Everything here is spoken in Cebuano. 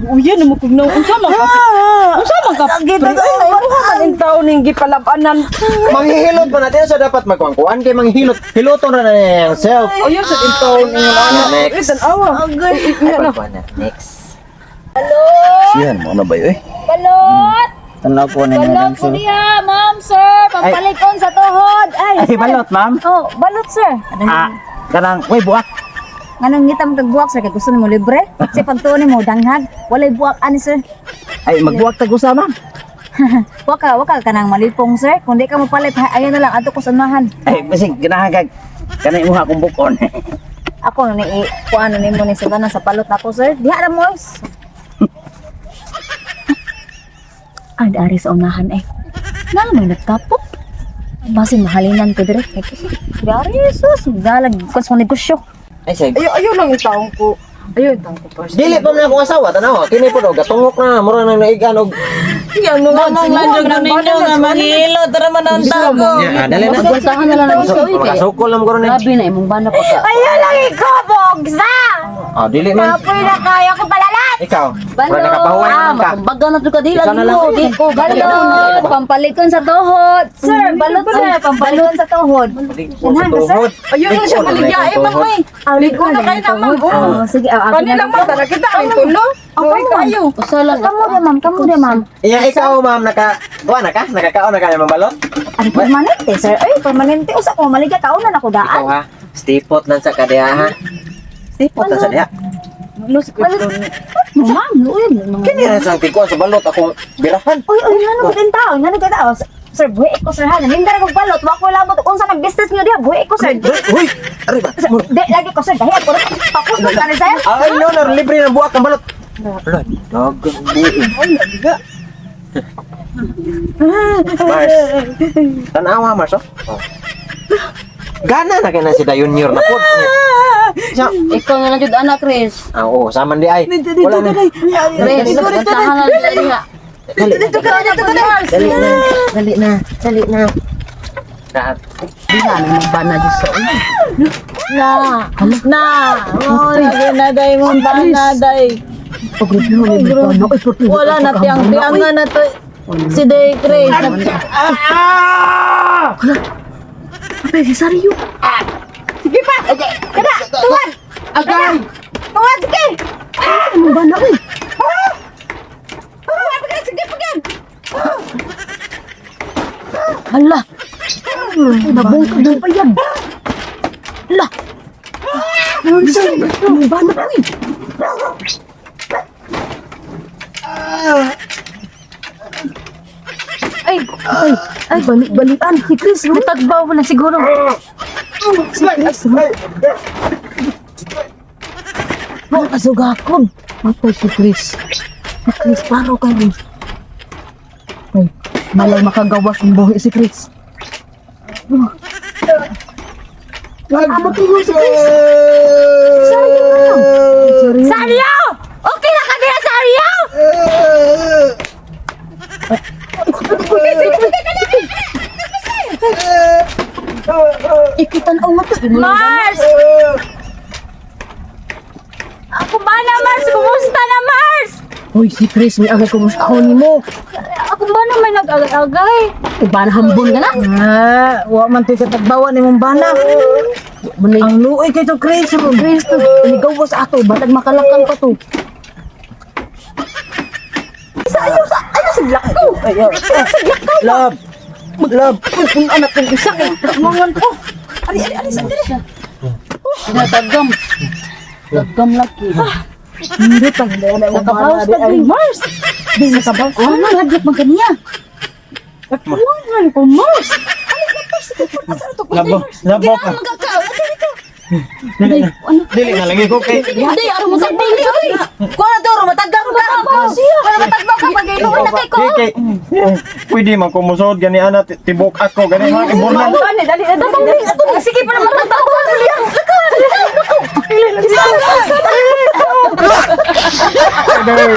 Uya na mo kung na unsa man ka? Unsa man ka? Ay, imuha man in taon ning gipalabanan. Manghihilot pa natin sa dapat magkuan kay manghihilot. Hiloton ra na niyang self. Ayaw sa in taon ingon ana. Next. Eh, tan-awa. Ay, Ay, pagkuan na. Next. Siyan mo na ba yun eh? Balot! Tanaw po ninyo Balot lang po sir. niya, ma'am, sir! Pampalikon sa tuhod! Ay, Ay, balot ma'am. Oh, balot, sir. Ah, kanang, way buak. Nganong ngita mo kag buwak, sir, kay gusto nimo libre? Kasi pagtuon nimo danghag, walay buwak ani, sir. Ay, magbuak tag usa ma'am. Waka kanang malipong, sir. Kung di ka mopalit, ha, ayaw na lang adto ko sa unahan. Ay, basig ganahan kag kanay imuha akong bukon. Ako ni kuan nimo ni sa tanan sa palot nako, sir. Diha ra mo. Ay, dari sa unahan eh. Nga may nagtapok. Basin mahalinan ko dire. Dari sus, dalag ko sa negosyo. Ay, say. Ayaw, ayaw lang in taon ko. Ayaw in taon ko first. Dili pa man akong asawa tanaw. Kini po dog gatungok na mura nang naigan og Yan mo nga. Mamang lang jud ninyo nga manghilot ra man ang tago. Ya, dali na. Magbantahan na lang ang uy kay. Makasukol lang ko ron eh. Grabe na imong bana pagka. Ayaw lang ikaw, bogsa! Ah, dili man. Kapoy na kaya ko palalat! Ikaw, mura nakapahuway Ah, naman ka. matumbaga na to ka dila Ikaw na lang. mo. Di ko Balot! Pampalikon sa tuhod! Sir, balot sir! Pampalikon sa tuhod! Sa tuhod. Ayaw lang siya maligya eh, ma'am eh. Ligo na kayo na, ma'am. Oh, sige, ah, Kani lang man tara kita ang tulo. Luoy kayo. Usa lang. Kamu dia, ma'am. Kamu dia, ma'am. Iya, ikaw ma'am naka kuan na ka? Nakakaon na ka ng balot? Ano, permanente, sir? Ay, permanente. Usa ko, maligya kaunan ako Ikaw daan. ha. Stipot lang sa kadiha ha. Stipot lang sa diha. Ano si Kuya? Ma'am, luoy mga. Kini ra sa tikuan sa balot akong birahan. Uy, uy, ngano ko tao? Ngano ka tao? Sir, buhi ko, sir, ha? Nindar akong balot. Wa ko labot. Unsa nang business niyo diha? Buhi ko, sir. Uy, ari ba? Sir, Di, lagi ko, sir. Dahi ako. Tapos na ka sir. Ay no, no, libre ng buwak ang balot. Wala, dagang buo. Ay, nabiga. Mars. Tanawa Mars oh. Oh. Gana na kay na si da junior na pod. Siya. Ikaw na lang jud anak Chris. Ah, oo, saman di ay. Wala na. Chris, bantahan na lang diha. Dali na. Dali na. Dali na. Dali na. Lahat. Diha na imong bana jud sa uy. Na. Na. Oh, lagi na day mong bana day. Wala na tiyang-tiyangan na to. Si Day Chris. Patay si Sario. Sige pa. Kada, tuwan. Agay! Tuwan, sige. Imong bana uy. Tuwan, pagkan, sige, pagkan. Hala. Nabungkag na pa yan. Hala. Ano sa imong bana uy? Ay, ay, ay, balik-balikan. Si Chris, natagbaw na siguro. Si Chris, Ang kasugakon. Matay si Chris. Si Chris, paro kayo. Ay, malay makagawas ang buhi si Chris. Amo tuloy si Chris. Sorry lang. Sorry. Saryo! Okay na ka diha, Saryo! Ikitan-aw nga to. Mars! Ako ba na, Mars? Kumusta na, Mars? Uy, si Chris, may agay kumusta ako ni mo. Ako ba na may nag-agay-agay? Uba na hambon ka na. Ah, wa man to'y katagbawan nimong bana. Manay, Ang luoy kay to Chris. Chris, to. Inigawas ato. Batag makalakang pa to. Love. Love. Uy, anak kong isa kay mangan ko. Ari, ari, ari, sandali. Tagam. Tagam laki. Hindi pag Nakabawas na ay. Mars. Di nakabawas. Ano, hadlok man kaniya. Mangan ko, Mars. Labo, labo ka. Dili, ano? Dili na lagi ko kay. Hindi, araw mo sa dili. Uy! Kuha na to, matagang ka. Wala matagbaw ka pag iluwan na kay ko. Kay kay. Pwede man ko musod gani ana tibok ako gani mga iburnan. Dali, dali, dali. dali. Sige pa naman matagbaw ka. Dali.